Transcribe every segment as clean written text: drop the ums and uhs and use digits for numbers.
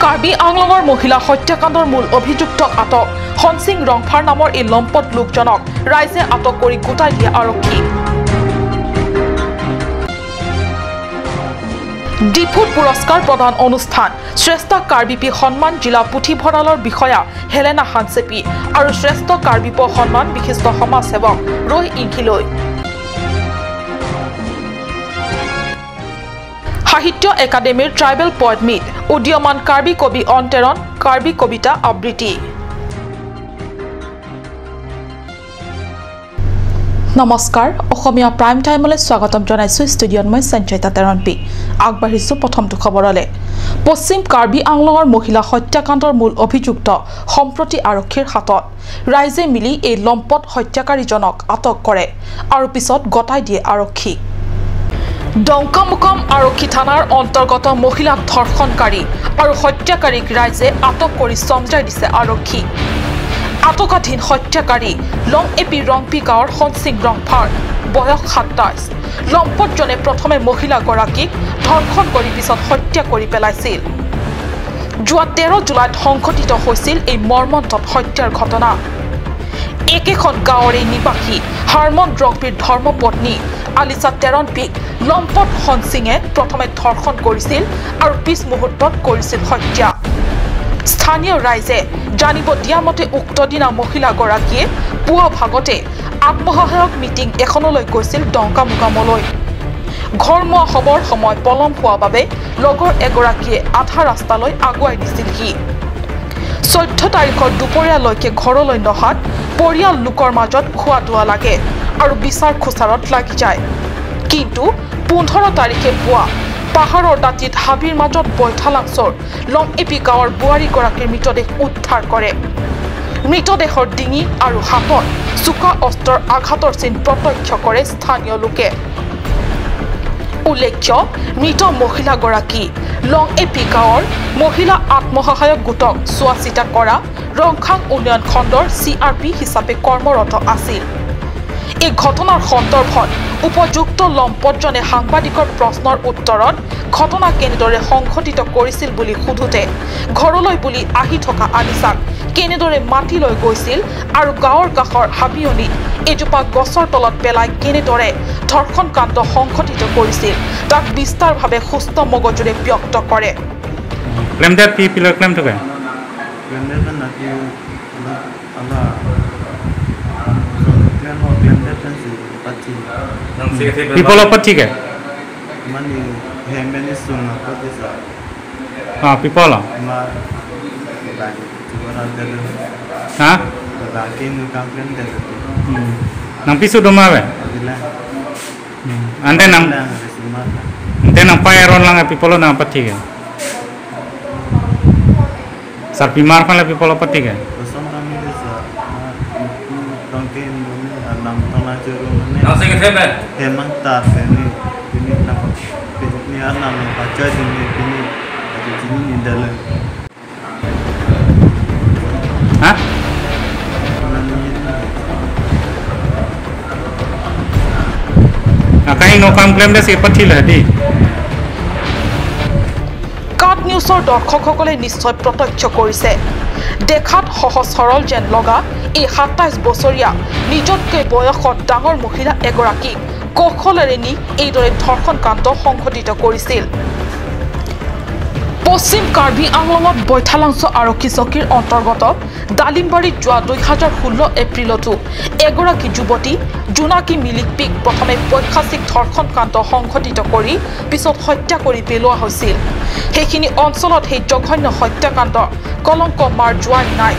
কাৰ্বি আংলঙৰ মহিলা হত্যাকাণ্ডৰ মূল অভিযুক্ত আটক। হনসিং ৰংফাৰ নামৰ এই লম্পট লোকজনক ৰাইজে আটক কৰি গোটাই দিয়ে আৰক্ষী। ডিফুত পুৰস্কাৰ প্ৰদান অনুষ্ঠান। শ্ৰেষ্ঠ কাৰ্বিপি সন্মান জিলা পুথিভঁৰালৰ বিষয়া হেলেনা হানচেপি আৰু শ্ৰেষ্ঠ কাৰ্বিপ সন্মান বিশিষ্ট সমাজসেৱক ৰৈ ইংখিলৈ। সাহিত্য একাডেমীৰ ট্ৰাইবেল পয়েট মিট। উদীয়মান কাৰ্বি কবি অন্তেৰণ কাৰ্বি কবিতা আবৃত্তি। নমস্কাৰ, অসমীয়া প্ৰাইম টাইমলৈ স্বাগতম জনাইছোঁ। ষ্টুডিঅ'ত মই সঞ্চয়িতা তেৰণপি। আগবাঢ়িছোঁ প্ৰথমটো খবৰলৈ। পশ্চিম কাৰ্বি আংলঙৰ মহিলা হত্যাকাণ্ডৰ মূল অভিযুক্ত সম্প্ৰতি আৰক্ষীৰ হাতত। ৰাইজে মিলি এই লম্পট হত্যাকাৰীজনক আটক কৰে আৰু পিছত গতাই দিয়ে আৰক্ষীক। ডংকামুকাম আৰক্ষী থানাৰ অন্তৰ্গত মহিলাক ধৰ্ষণকাৰী আৰু হত্যাকাৰীক ৰাইজে আটক কৰি চমজাই দিছে আৰক্ষীক। আটকাধীন হত্যাকাৰী লং এপি ৰংপি গাঁৱৰ হনসিং ৰংফাৰ, বয়স 27। লম্পটজনে প্ৰথমে মহিলাগৰাকীক ধৰ্ষণ কৰি পিছত হত্যা কৰি পেলাইছিল। যোৱা 13 জুলাইত সংঘটিত হৈছিল এই মৰ্মন্তুদ হত্যাৰ ঘটনা। একেখন গাঁৱৰে নিবাসী হাৰমন ৰংপিৰ ধৰ্মপত্নী আলিচা তেৰণপিক লম্পট হনসিঙে প্ৰথমে ধৰ্ষণ কৰিছিল আৰু পিছ মুহূৰ্তত কৰিছিল হত্যা। স্থানীয় ৰাইজে জানিব দিয়া মতে উক্ত দিনা মহিলাগৰাকীয়ে পুৱা ভাগতে আত্মসহায়ক মিটিং এখনলৈ গৈছিল ডংকামুকামলৈ। ঘৰমুৱা হ'বৰ সময় পলম হোৱাৰ বাবে লগৰ এগৰাকীয়ে আধা ৰাস্তালৈ আগুৱাই দিছিলহি। 14 তাৰিখৰ দুপৰীয়ালৈকে ঘৰলৈ নহাত পৰিয়াল লোকৰ মাজত খোৱা দোৱা লাগে আৰু বিচাৰ খোচাৰত লাগি যায়। কিন্তু 15 তাৰিখে পুৱা পাহাৰৰ দাঁতিত হাবিৰ মাজত বৈঠালাংছৰ লং এপি গাঁৱৰ বোৱাৰীগৰাকীৰ মৃতদেহ উদ্ধাৰ কৰে। মৃতদেহৰ ডিঙি আৰু হাতত চোকা অস্ত্ৰৰ আঘাতৰ চিন প্ৰত্যক্ষ কৰে স্থানীয় লোকে। উল্লেখ্য, মৃত মহিলাগৰাকী লং এপি গাঁৱৰ মহিলা আত্মসহায়ক গোটক চোৱা চিতা কৰা ৰংখাং উন্নয়ন খণ্ডৰ CRP হিচাপে কৰ্মৰত আছিল। এই ঘটনাৰ সন্দৰ্ভত উপযুক্ত লম্পটজনে সাংবাদিকৰ প্ৰশ্নৰ উত্তৰত ঘটনা কেনেদৰে সংঘটিত কৰিছিল বুলি সোধোতে ঘৰলৈ বুলি আহি থকা আলিচাক কেনেদৰে মাতি লৈ গৈছিল আৰু গাঁৱৰ কাষৰ হাবিয়নিত এজোপা গছৰ তলত পেলাই কেনেদৰে ধৰ্ষণ কাণ্ড সংঘটিত কৰিছিল তাক বিস্তাৰভাৱে সুস্থ মগজুৰে ব্যক্ত কৰে। People of Patika. Ah, people. Ha? Nang pisu doma we. Ante nang ante nang payaron lang people nang Patika. Sar bimar kan people Patika. Hah? কাট নিউজৰ দৰ্শকসকলে নিশ্চয় প্ৰত্যক্ষ কৰিছে। দেখাত সহজ সৰল যেন লগা এই 27 বছৰীয়া নিজতকৈ বয়সত ডাঙৰ মহিলা এগৰাকীক কৌশলেৰে নি এইদৰে ধৰ্ষণ কাণ্ড সংঘটিত কৰিছিল। পশ্চিম কাৰ্বি আংলঙত বৈঠালাংছ আৰক্ষী চকীৰ অন্তৰ্গত ডালিমবাৰীত যোৱা 2016 এপ্ৰিলতো এগৰাকী যুৱতী জোনাকী মিলিকপিক প্ৰথমে পৈশাচিক ধৰ্ষণ কাণ্ড সংঘটিত কৰি পিছত হত্যা কৰি পেলোৱা হৈছিল। সেইখিনি অঞ্চলত সেই জঘন্য হত্যাকাণ্ড কলংক মাৰ যোৱাই নাই,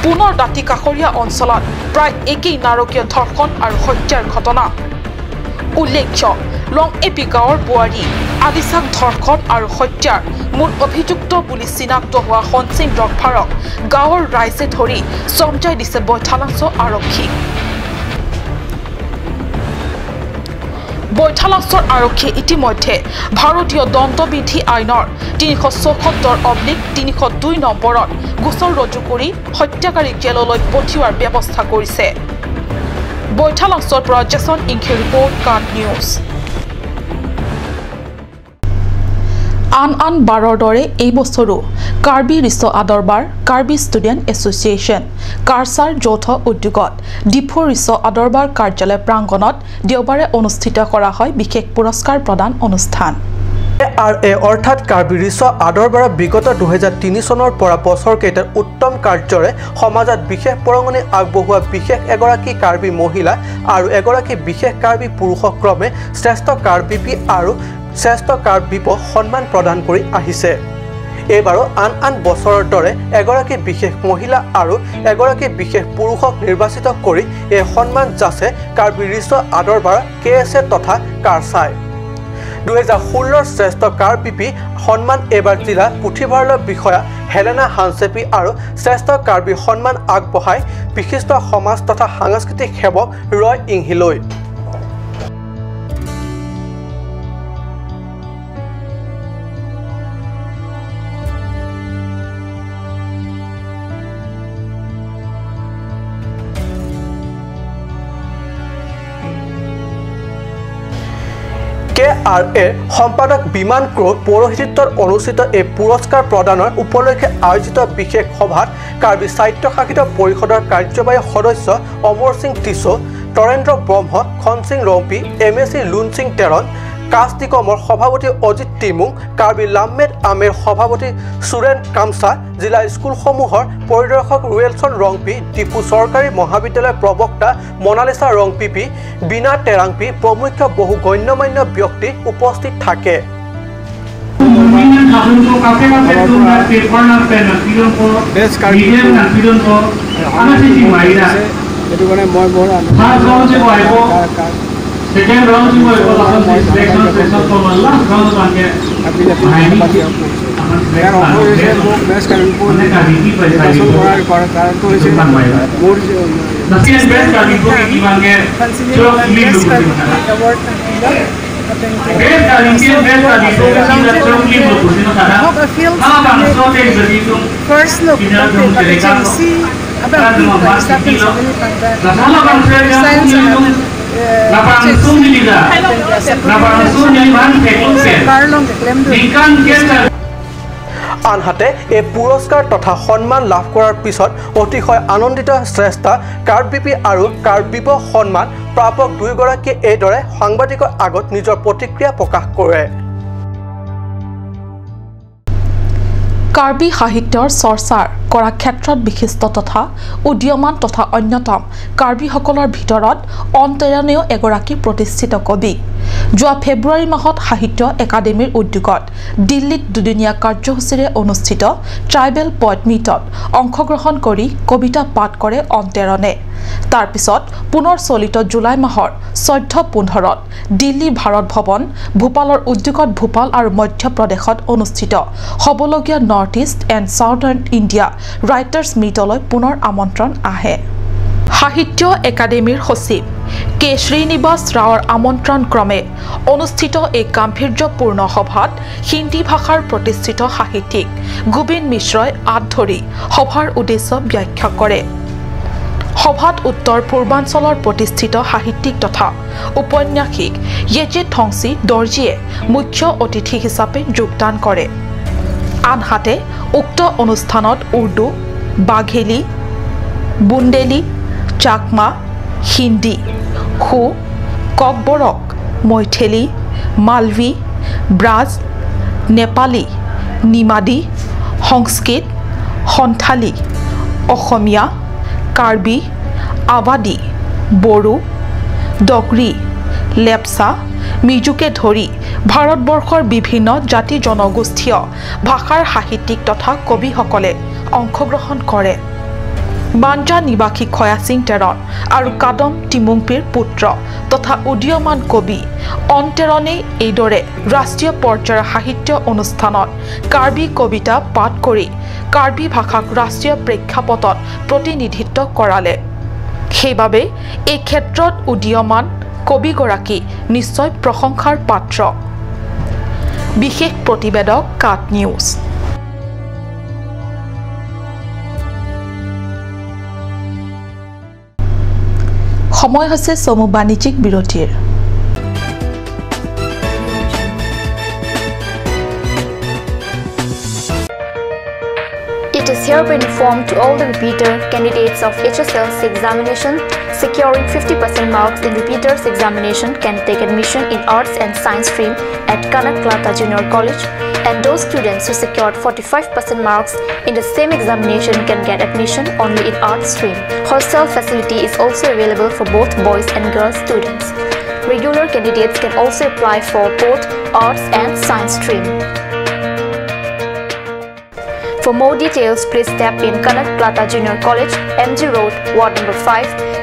পুনৰ দাঁতি কাষৰীয়া অঞ্চলত প্ৰায় একেই নাৰকীয় ধৰ্ষণ আৰু হত্যাৰ ঘটনা। উল্লেখ্য, লং এপি গাঁৱৰ বোৱাৰী আলিচাক ধৰ্ষণ আৰু হত্যাৰ মূল অভিযুক্ত বুলি চিনাক্ত হোৱা হনসিং ৰংফাৰক গাঁৱৰ ৰাইজে ধৰি চমজাই দিছে বৈঠালাংছ আৰক্ষী। বৈঠালাংছৰ আৰক্ষীয়ে ইতিমধ্যে ভাৰতীয় দণ্ডবিধি আইনৰ 374/302 নম্বৰত গোচৰ ৰুজু কৰি হত্যাকাৰীক জেললৈ পঠিওৱাৰ ব্যৱস্থা কৰিছে। বৈঠালাংছৰ পৰা জেছন ইংখে ৰিপৰ্ট, কাট নিউজ। আন আন বাৰৰ দৰে এই বছৰো কাৰ্বি ৰিছ আদৰবাৰ কাৰ্বি ষ্টুডেণ্ট এছ'চিয়েশ্যন কাৰ্চাৰ যৌথ উদ্যোগত ডিফু ৰিছ আদৰবাৰ কাৰ্যালয় প্ৰাংগণত দেওবাৰে অনুষ্ঠিত কৰা হয় বিশেষ পুৰস্কাৰ প্ৰদান অনুষ্ঠান। আৰ এ অৰ্থাৎ কাৰ্বি ৰিছ আদৰবাৰৰ বিগত 2003 চনৰ পৰা বছৰকেইটাত উত্তম কাৰ্যৰে সমাজত বিশেষ বৰঙণি আগবঢ়োৱা বিশেষ এগৰাকী কাৰ্বি মহিলা আৰু এগৰাকী বিশেষ কাৰ্বি পুৰুষক ক্ৰমে শ্ৰেষ্ঠ কাৰ্বিপি আৰু শ্ৰেষ্ঠ কাৰ্বিপ সন্মান প্ৰদান কৰি আহিছে। এইবাৰো আন আন বছৰৰ দৰে এগৰাকী বিশেষ মহিলা আৰু এগৰাকী বিশেষ পুৰুষক নিৰ্বাচিত কৰি এই সন্মান যাচে কাৰ্বি ৰিছ আদৰবাৰ কে এছ এ তথা কাৰ্চাই। 2016 শ্ৰেষ্ঠ কাৰ্বিপি সন্মান এইবাৰ জিলা পুথিভঁৰালৰ বিষয়া হেলেনা হানচেপি আৰু শ্ৰেষ্ঠ কাৰ্বি সন্মান আগবঢ়াই বিশিষ্ট সমাজ তথা সাংস্কৃতিক সেৱক ৰয় ইংহিলৈ। কে আৰ এৰ সম্পাদক বিমান ক্ৰোৰ পৌৰোহিত্যত অনুষ্ঠিত এই পুৰস্কাৰ প্ৰদানৰ উপলক্ষে আয়োজিত বিশেষ সভাত কাৰ্বি স্বায়ত্তশাসিত পৰিষদৰ কাৰ্যবাহী সদস্য অমৰ Singh tissue, তৰেন্দ্ৰ Brahma, খনসিং Rongpi, M A C লুনসিং Teron, caste নিগমৰ সভাপতি অজিত টিমুং, কাৰ্বি লামমেদ আমেৰ সভাপতি সুৰেন কামচা, জিলা স্কুলসমূহৰ পৰিদৰ্শক ৰুৱেলছন ৰংপি, ডিফু চৰকাৰী মহাবিদ্যালয়ৰ প্ৰবক্তা মনালিছা ৰংপিপি, বীণা টেৰাংপি প্ৰমুখ্য বহু গণ্যমান্য ব্যক্তি উপস্থিত থাকে। Second round you will selection selection for last round one First look, আনহাতে এই পুৰস্কাৰ তথা সন্মান লাভ কৰাৰ পিছত অতিশয় আনন্দিত শ্ৰেষ্ঠ কাৰ্বিপি আৰু কাৰ্বিপ সন্মান প্ৰাপক দুয়োগৰাকীয়ে এইদৰে সাংবাদিকৰ আগত নিজৰ প্ৰতিক্ৰিয়া প্ৰকাশ কৰে। কাৰ্বি সাহিত্যৰ চৰ্চাৰ কৰা ক্ষেত্ৰত বিশিষ্ট তথা উদীয়মান তথা অন্যতম কাৰ্বিসকলৰ ভিতৰত অন্তৰণীয় এগৰাকী প্ৰতিষ্ঠিত কবি। যোৱা ফেব্ৰুৱাৰী মাহত সাহিত্য একাডেমীৰ উদ্যোগত দিল্লীত দুদিনীয়া কাৰ্যসূচীৰে অনুষ্ঠিত ট্ৰাইবেল পইট মিটত অংশগ্ৰহণ কৰি কবিতা পাঠ কৰে অন্তেৰণে। তাৰ পিছত পুনৰ চলিত জুলাই মাহৰ 14-15 দিল্লী ভাৰত ভৱন ভূপালৰ উদ্যোগত ভূপাল আৰু মধ্যপ্ৰদেশত অনুষ্ঠিত হ'বলগীয়া North East and Southern India writers মিটলৈ পুনৰ আমন্ত্ৰণ আহে। সাহিত্য একাডেমীৰ সচিব কে শ্ৰীনিবাস ৰাওৰ আমন্ত্ৰণ ক্ৰমে অনুষ্ঠিত এই গাম্ভীৰ্যপূৰ্ণ সভাত হিন্দী ভাষাৰ প্ৰতিষ্ঠিত সাহিত্যিক গোবিন্দ মিশ্ৰই আঁত ধৰি সভাৰ উদ্দেশ্য ব্যাখ্যা কৰে। সভাত উত্তৰ পূৰ্বাঞ্চলৰ প্ৰতিষ্ঠিত সাহিত্যিক তথা উপন্যাসিক য়েজে ঠংচি দৰ্জীয়ে মুখ্য অতিথি হিচাপে যোগদান কৰে। আনহাতে উক্ত অনুষ্ঠানত উৰ্দু, বাঘেলী, বুন্দেলি, চাকমা, হিন্দী, হু, ককবৰক, মৈথেলী, মালভি, ব্ৰাজ, নেপালী, নিমাদী, সংস্কৃত, সন্থালী, অসমীয়া, কাৰ্বি, আৱাদী, বড়ো, ডগৰী, লেপচা, মিজোকে ধৰি ভাৰতবৰ্ষৰ বিভিন্ন জাতি জনগোষ্ঠীয় ভাষাৰ সাহিত্যিক তথা কবিসকলে অংশগ্ৰহণ কৰে। বাঞ্জা নিবাসী খয়াসিং টেৰণ আৰু কাদম টিমুংপিৰ পুত্ৰ তথা উদীয়মান কবি অন্তেৰণে এইদৰে ৰাষ্ট্ৰীয় পৰ্যায়ৰ সাহিত্য অনুষ্ঠানত কাৰ্বি কবিতা পাঠ কৰি কাৰ্বি ভাষাক ৰাষ্ট্ৰীয় প্ৰেক্ষাপটত প্ৰতিনিধিত্ব কৰালে। সেইবাবে এই ক্ষেত্ৰত উদীয়মান কবিগৰাকী নিশ্চয় প্ৰশংসাৰ পাত্ৰ। বিশেষ প্ৰতিবেদক কাট নিউজ। সময় হৈছে চমু বাণিজ্যিক বিৰতিৰ। hereby informed to all the repeater candidates of HSLC examination securing 50% marks in repeaters examination can take admission in arts and science stream at Kanaklata Junior College, and those students who secured 45% marks in the same examination can get admission only in arts stream. Hostel facility is also available for both boys and girls students. Regular candidates can also apply for both arts and science stream. For more details, please step in Kanaklata Junior College, MG Road, Ward number 5,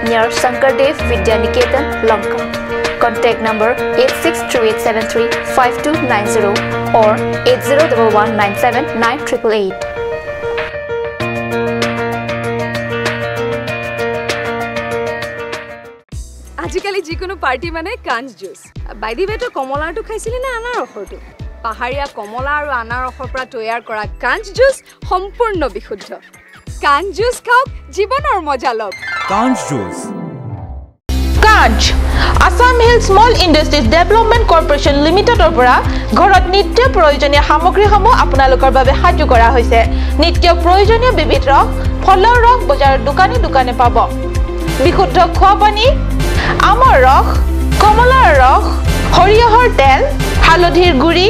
near Sankardev Vidya Niketan, Lanka. Contact number 8638735290 or 8011979888. আজিকালি যিকোনো party মানে কাঞ্চ juice. By the ৱে, তই কমলাৰটো খাইছিলি নে আনাৰসৰটো? পাহাৰীয়া কমলা আৰু আনাৰসৰ পৰা তৈয়াৰ কৰা কাঞ্চ জুচ সম্পূৰ্ণ বিশুদ্ধ। কাঞ্চ জুচ খাওক, জীৱনৰ মজা লওক। কাঞ্চ juice. Kanch Assam hill small industries development corporation লিমিটেডৰ পৰা ঘৰত নিত্য প্ৰয়োজনীয় সামগ্ৰীসমূহ আপোনালোকৰ বাবে সাজু কৰা হৈছে। নিত্য প্ৰয়োজনীয় বিবিধ ৰস, ফলৰ ৰস বজাৰৰ দোকানে দোকানে পাব। বিশুদ্ধ খোৱা পানী, আমৰ ৰস, কমলাৰ ৰস, সৰিয়হৰ তেল, হালধিৰ গুড়ি,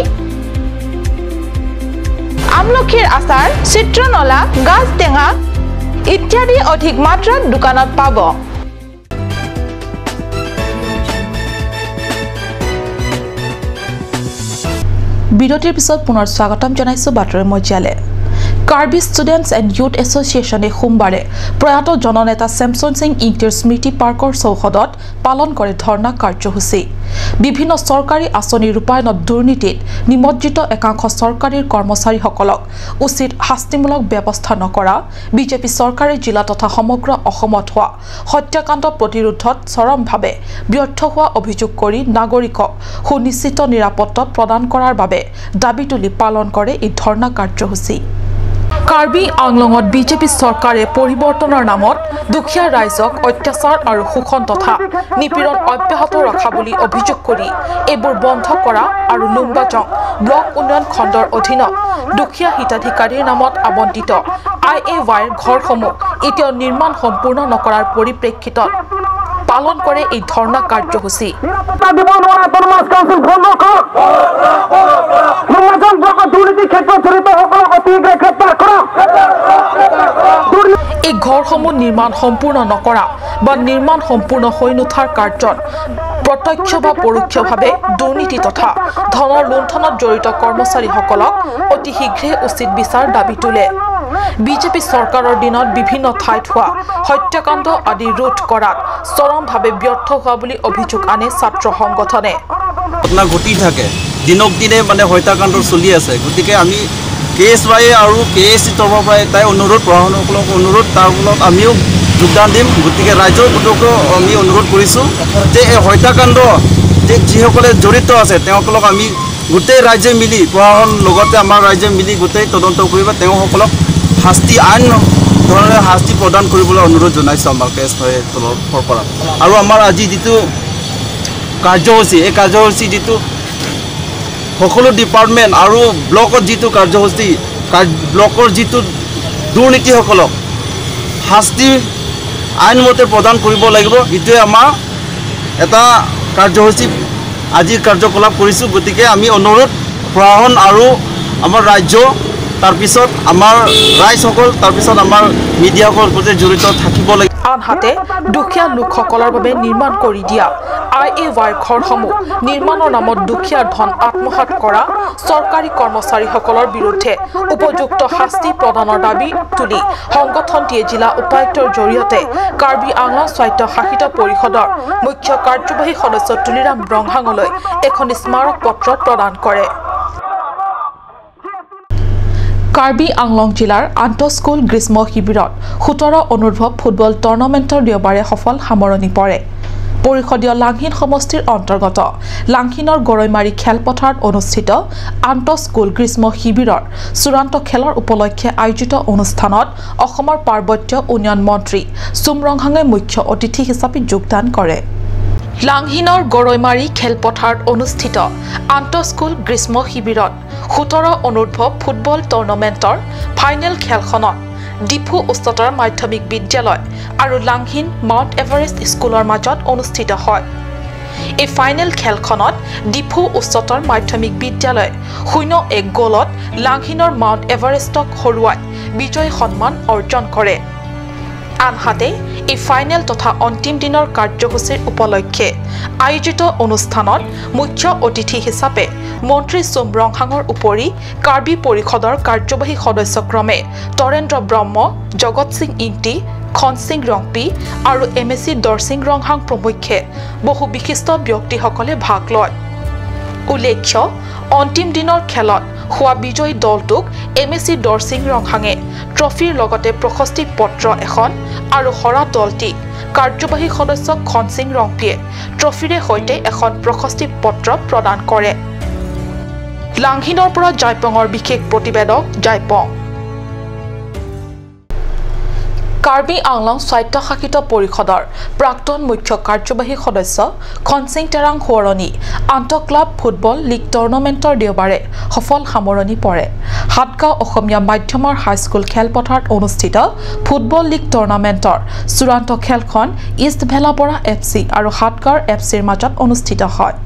আমলখিৰ আচাৰ, চিত্ৰনলা, গাজ টেঙা ইত্যাদি অধিক মাত্ৰাত দোকানত পাব। বিৰতিৰ পিছত পুনৰ স্বাগতম জনাইছো বাতৰি মজিয়ালে। কাৰ্বি ষ্টুডেণ্টছ এণ্ড ইউথ এছ'চিয়েশ্যনে সোমবাৰে প্ৰয়াত জননেতা চেমছন সিং ইংতিৰ স্মৃতি পাৰ্কৰ চৌহদত পালন কৰে ধৰ্ণা কাৰ্যসূচী। বিভিন্ন চৰকাৰী আঁচনি ৰূপায়ণত দুৰ্নীতিত নিমজ্জিত একাংশ চৰকাৰী কৰ্মচাৰীসকলক উচিত শাস্তিমূলক ব্যৱস্থা নকৰা, বিজেপি চৰকাৰে জিলা তথা সমগ্ৰ অসমত হোৱা হত্যাকাণ্ড প্ৰতিৰোধত চৰমভাৱে ব্যৰ্থ হোৱা অভিযোগ কৰি নাগৰিকক সুনিশ্চিত নিৰাপত্তা প্ৰদান কৰাৰ বাবে দাবী তুলি পালন কৰে এই ধৰ্ণা কাৰ্যসূচী। কাৰ্বি আংলঙত বিজেপি চৰকাৰে পৰিৱৰ্তনৰ নামত দুখীয়া ৰাইজক অত্যাচাৰ আৰু শোষণ তথা নিপীড়ন অব্যাহত ৰখা বুলি অভিযোগ কৰি এইবোৰ বন্ধ কৰা আৰু লুম্বাজং ব্লক উন্নয়ন খণ্ডৰ অধীনত দুখীয়া হিতাধিকাৰীৰ নামত আবণ্টিত I A ৱাইৰ ঘৰসমূহ এতিয়াও নিৰ্মাণ সম্পূৰ্ণ নকৰাৰ পৰিপ্ৰেক্ষিতত পালন কৰে এই ধৰ্ণা কাৰ্যসূচী। এই ঘৰসমূহ নিৰ্মাণ সম্পূৰ্ণ নকৰা বা নিৰ্মাণ সম্পূৰ্ণ হৈ নুঠাৰ কাৰ্যত প্ৰত্যক্ষ বা পৰোক্ষভাৱে দুৰ্নীতি তথা ধনৰ লুণ্ঠনত জড়িত কৰ্মচাৰীসকলক অতি শীঘ্ৰে উচিত বিচাৰ দাবী তোলে। বিজেপি চৰকাৰৰ দিনত বিভিন্ন ঠাইত হোৱা হত্যাকাণ্ড আদি ৰোধ কৰাত চৰমভাৱে ব্যৰ্থ হোৱা বুলি অভিযোগ আনে ছাত্ৰ সংগঠনে। ঘটনা ঘটি থাকে, দিনক দিনে মানে হত্যাকাণ্ড চলি আছে। গতিকে আমি কে এছ ৱাই আৰু কে এছ চি তৰফৰ পৰা এটাই অনুৰোধ, প্ৰশাসনসকলক অনুৰোধ, তাৰ ফলত আমিও যোগদান দিম। গতিকে ৰাইজৰ গোটকো আমি অনুৰোধ কৰিছোঁ যে এই হত্যাকাণ্ড যে যিসকলে জড়িত আছে তেওঁসকলক আমি গোটেই ৰাইজে মিলি, প্ৰশাসন লগতে আমাৰ ৰাইজে মিলি গোটেই তদন্ত কৰিব, তেওঁসকলক শাস্তি আইন ধৰণে শাস্তি প্ৰদান কৰিবলৈ অনুৰোধ জনাইছোঁ আমাৰ কে এছ ৱাই তৰফৰ পৰা। আৰু আমাৰ আজি যিটো কাৰ্যসূচী, এই কাৰ্যসূচী যিটো সকলো ডিপাৰ্টমেণ্ট আৰু ব্লকত যিটো কাৰ্যসূচী, ব্লকৰ যিটো দুৰ্নীতিসকলক শাস্তি আইনমতে প্ৰদান কৰিব লাগিব, এইটোৱে আমাৰ এটা কাৰ্যসূচী আজি কাৰ্যকলাপ কৰিছোঁ। গতিকে আমি অনুৰোধ প্ৰশাসন আৰু আমাৰ ৰাজ্য, তাৰপিছত আমাৰ ৰাইজসকল, তাৰপিছত আমাৰ মিডিয়াসকল গোটেই জড়িত থাকিব লাগিব। আনহাতে দুখীয়া লোকসকলৰ বাবে নিৰ্মাণ কৰি দিয়া I A ৱাইৰ ঘৰসমূহ নিৰ্মাণৰ নামত দুখীয়াৰ ধন আত্মসাত কৰা চৰকাৰী কৰ্মচাৰীসকলৰ বিৰুদ্ধে উপযুক্ত শাস্তি প্ৰদানৰ দাবী তুলি সংগঠনটিয়ে জিলা উপায়ুক্তৰ জৰিয়তে কাৰ্বি আংলং স্বায়ত্তশাসিত পৰিষদৰ মুখ্য কাৰ্যবাহী সদস্য তুলিৰাম ৰংহাঙলৈ এখন স্মাৰক পত্ৰ প্ৰদান কৰে। কাৰ্বি আংলং জিলাৰ আন্তঃস্কুল গ্ৰীষ্ম শিবিৰত ১৭ অনুৰ্ধ ফুটবল টুৰ্ণামেণ্টৰ দেওবাৰে সফল সামৰণি পৰে। পৰিষদীয় লাংহিন সমষ্টিৰ অন্তৰ্গত লাংহিনৰ গৰৈমাৰী খেলপথাৰত অনুষ্ঠিত আন্তঃস্কুল গ্ৰীষ্ম শিবিৰৰ চূড়ান্ত খেলৰ উপলক্ষে আয়োজিত অনুষ্ঠানত অসমৰ পাৰ্বত্য উন্নয়ন মন্ত্ৰী চুম ৰংহাঙে মুখ্য অতিথি হিচাপে যোগদান কৰে। লাংহিনৰ গৰৈমাৰী খেলপথাৰত অনুষ্ঠিত আন্তঃস্কুল গ্ৰীষ্ম শিবিৰত ১৭ অনুৰ্ধ ফুটবল টুৰ্ণামেণ্টৰ ফাইনেল খেলখনত ডিফু উচ্চতৰ মাধ্যমিক বিদ্যালয় আৰু লাংহিন মাউণ্ট এভাৰেষ্ট স্কুলৰ মাজত অনুষ্ঠিত হয়। এই ফাইনেল খেলখনত ডিফু উচ্চতৰ মাধ্যমিক বিদ্যালয় 0-1 গ'লত লাংহিনৰ মাউণ্ট এভাৰেষ্টক হৰুৱাই বিজয়ী সন্মান অৰ্জন কৰে। আনহাতে এই ফাইনেল তথা অন্তিম দিনৰ কাৰ্যসূচীৰ উপলক্ষে আয়োজিত অনুষ্ঠানত মুখ্য অতিথি হিচাপে মন্ত্ৰী চুম ৰংহাঙৰ উপৰি কাৰ্বি পৰিষদৰ কাৰ্যবাহী সদস্য ক্ৰমে তৰেন্দ্ৰ ব্ৰহ্ম, জগত সিং ইংটি, খনসিং ৰংপি আৰু এম.এ.চি. দৰসিং ৰংহাং প্ৰমুখ্যে বহু বিশিষ্ট ব্যক্তিসকলে ভাগ লয়। উল্লেখ্য, অন্তিম দিনৰ খেলত হোৱা বিজয়ী দলটোক এম.এ.চি. দৰসিং ৰংহাঙে ট্ৰফীৰ লগতে প্ৰশস্তি পত্ৰ এখন আৰু হৰা দলটিক কাৰ্যবাহী সদস্য খনসিং ৰংপিয়ে ট্ৰফীৰে সৈতে এখন প্ৰশস্তি পত্ৰ প্ৰদান কৰে। লাংহিনৰ পৰা জাইপঙৰ বিশেষ প্ৰতিবেদক জাইপং। কাৰ্বি আংলং স্বায়ত্তশাসিত পৰিষদৰ প্ৰাক্তন মুখ্য কাৰ্যবাহী সদস্য খনসিং তেৰাং সোঁৱৰণী আন্তঃক্লাব ফুটবল লীগ টুৰ্ণামেণ্টৰ দেওবাৰে সফল সামৰণি পৰে। সাতগাঁও অসমীয়া মাধ্যমৰ হাইস্কুল খেলপথাৰত অনুষ্ঠিত ফুটবল লীগ টুৰ্ণামেণ্টৰ চূড়ান্ত খেলখন ইষ্ট ভেলাপৰা এফ চি আৰু সাতগাঁৱৰ এফ চিৰ মাজত অনুষ্ঠিত হয়।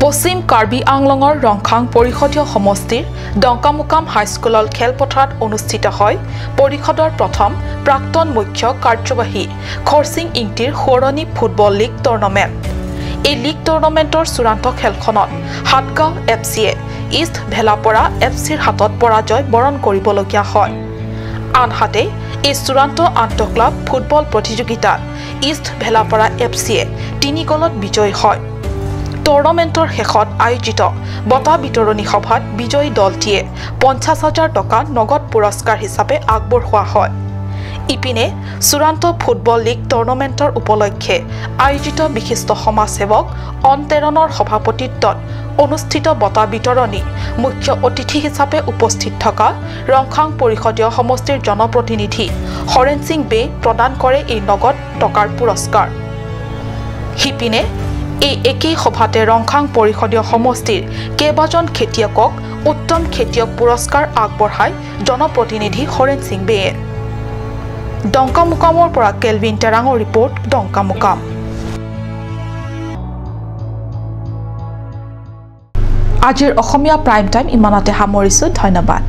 পশ্চিম কাৰ্বি আংলঙৰ ৰংখাং পৰিষদীয় সমষ্টিৰ ডংকামুকাম হাইস্কুলৰ খেলপথাৰত অনুষ্ঠিত হয় পৰিষদৰ প্ৰথম প্ৰাক্তন মুখ্য কাৰ্যবাহী খৰসিং ইংটিৰ সোঁৱৰণী ফুটবল লীগ টুৰ্ণামেণ্ট। এই লীগ টুৰ্ণামেণ্টৰ চূড়ান্ত খেলখনত সাতগাঁও এফ চিয়ে ইষ্ট ভেলাপৰা এফ চিৰ হাতত পৰাজয় বৰণ কৰিবলগীয়া হয়। আনহাতে এই চূড়ান্ত আন্তঃক্লাব ফুটবল প্ৰতিযোগিতাত ইষ্ট ভেলাপৰা এফ চিয়ে 3 গ'লত বিজয়ী হয়। টুৰ্ণামেণ্টৰ শেষত আয়োজিত বঁটা বিতৰণী সভাত বিজয়ী দলটিয়ে 50,000 টকা নগদ পুৰস্কাৰ হিচাপে আগবঢ়োৱা হয়। ইপিনে চূড়ান্ত ফুটবল লীগ টুৰ্ণামেণ্টৰ উপলক্ষে আয়োজিত বিশিষ্ট সমাজসেৱক অন্তেৰণৰ সভাপতিত্বত অনুষ্ঠিত বঁটা বিতৰণী মুখ্য অতিথি হিচাপে উপস্থিত থকা ৰংখাং পৰিষদীয় সমষ্টিৰ জনপ্ৰতিনিধি হৰেণ সিং বে প্ৰদান কৰে এই নগদ টকাৰ পুৰস্কাৰ। সিপিনে এই একেই সভাতে ৰংখাং পৰিষদীয় সমষ্টিৰ কেইবাজন খেতিয়কক উত্তম খেতিয়ক পুৰস্কাৰ আগবঢ়ায় জনপ্ৰতিনিধি হৰেণ সিং বেয়ে। ডংকামুকামৰ পৰা কেলভিন টেৰাঙৰ ৰিপৰ্ট, ডংকামুকাম। আজিৰ অসমীয়া প্ৰাইম টাইম ইমানতে সামৰিছোঁ। ধন্যবাদ।